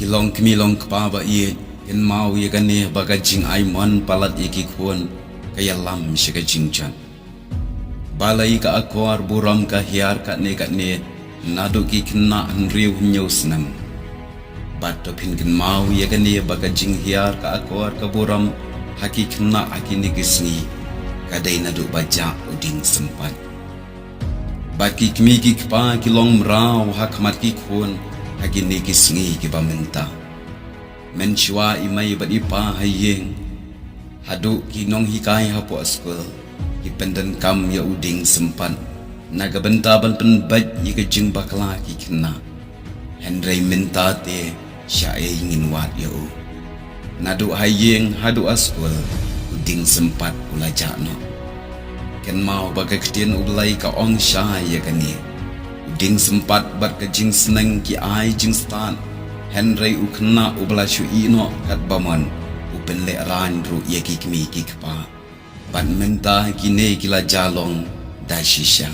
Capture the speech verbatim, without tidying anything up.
Ki long kmie long kpa ba ïeit, kynmaw ïa kane ba ka jingai mon palat ïa ki khun ka ïalam sha ka jingjot. Balei ka akor burom ka hiar katne katne naduh ki khynnah hynriew hynñiew snem? Bad to phin kynmaw ïa kane ba ka jinghiar ka akor ka burom ha ki khynnah ha kine ki sngi ka dei naduh ba jah u dieng sympat. Bad ki kmie ki kpa ki long mraw ha khmat ki khun ha kine ki sngi kiba mynta. Mynshuwa i mei bad i pa ha ïing haduh ki nonghikai hapoh skul ki pyndonkam ïa u dieng sympat na ka bynta ban pynbeit ïa ka jingbakla ki khynnah. Hynrei mynta te shaei ngin wad ïa u? Naduh ha ïing haduh ha skul u dieng sympat u la jah noh. Kynmaw ba ka ktien U Blei ka ong shai ïa kane. U dieng sympat bad ka jingsneng ki ai jingstad, hynrei u khynnah uba la shu ïeh noh katba mon u pynlehraiñ ruh ïa ki kmie ki kpa. Bad mynta kine ki la jah long da shisha.